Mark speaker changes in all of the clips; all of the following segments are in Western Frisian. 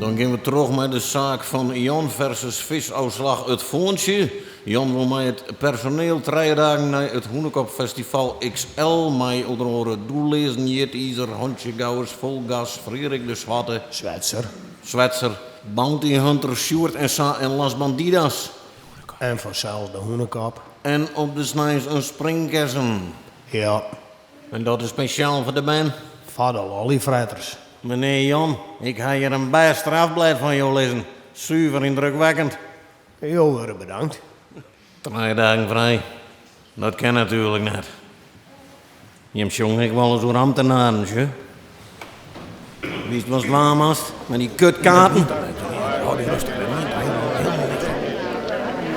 Speaker 1: Dan gean we troch mei de saak fan Jan versus Visôfslach It Foantsje. Jan wol mei it personeel trije dagen nei it Hûnekopfestival XL mei ûnder oare Doelleazen, Jitizer, Hantsjegouwers, Vol Gas, Frerik de Swarte,
Speaker 2: Swetser.
Speaker 1: Swetser, Bounty Hunter, Sjoerd en Sa en Las Bandidas.
Speaker 2: En fansels de Hûnekop.
Speaker 1: En op de sneins in springkessen.
Speaker 2: Ja.
Speaker 1: En dat is spesjaal foar de bern?
Speaker 2: Foar de lollyfretters.
Speaker 1: Menear Jan, ik ha hjir in bêst strafblêd fan jo lizzen. Suver yndrukwekkend.
Speaker 2: Jo wurde bedankt.
Speaker 1: Trije dagen frij, dat kin natuerlik net. Jim sjonge ek wolris oer ambtenaren, sjoch. Witst watst dwaan moatst mei dy kutkaarten?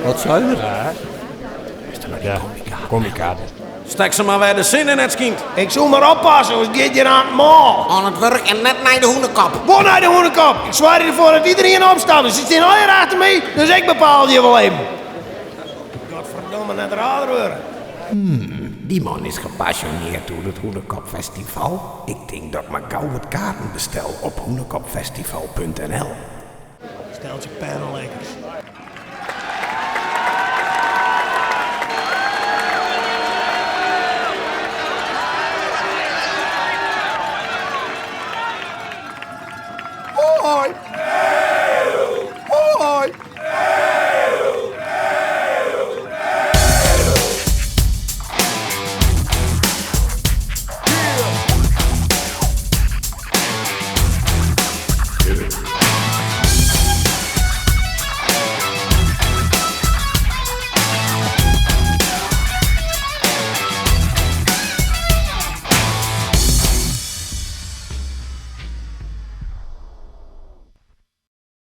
Speaker 1: Wat sei er? Stek se mar wêr de sinne net skynt.
Speaker 2: Ik soe mar oppasse, oars giet hjir aan it mâl.
Speaker 1: Oan it wurk en net nei de hûnekop.
Speaker 2: Wol nei de hûnekop! Ik soargje derfoar dat iderien opstapt. Se stean allegear achter my, dus ik bepaal hjir wol even. Godferdomme, net raarder wurde.
Speaker 3: Hmm, dy man is gepasjoneerd oer it Hûnekopfestival. Ik tink dat ik mar gau wat kaarten bestel op hûnekopfestival.nl.
Speaker 2: Steltsje pennenlikkers.
Speaker 3: Hoi!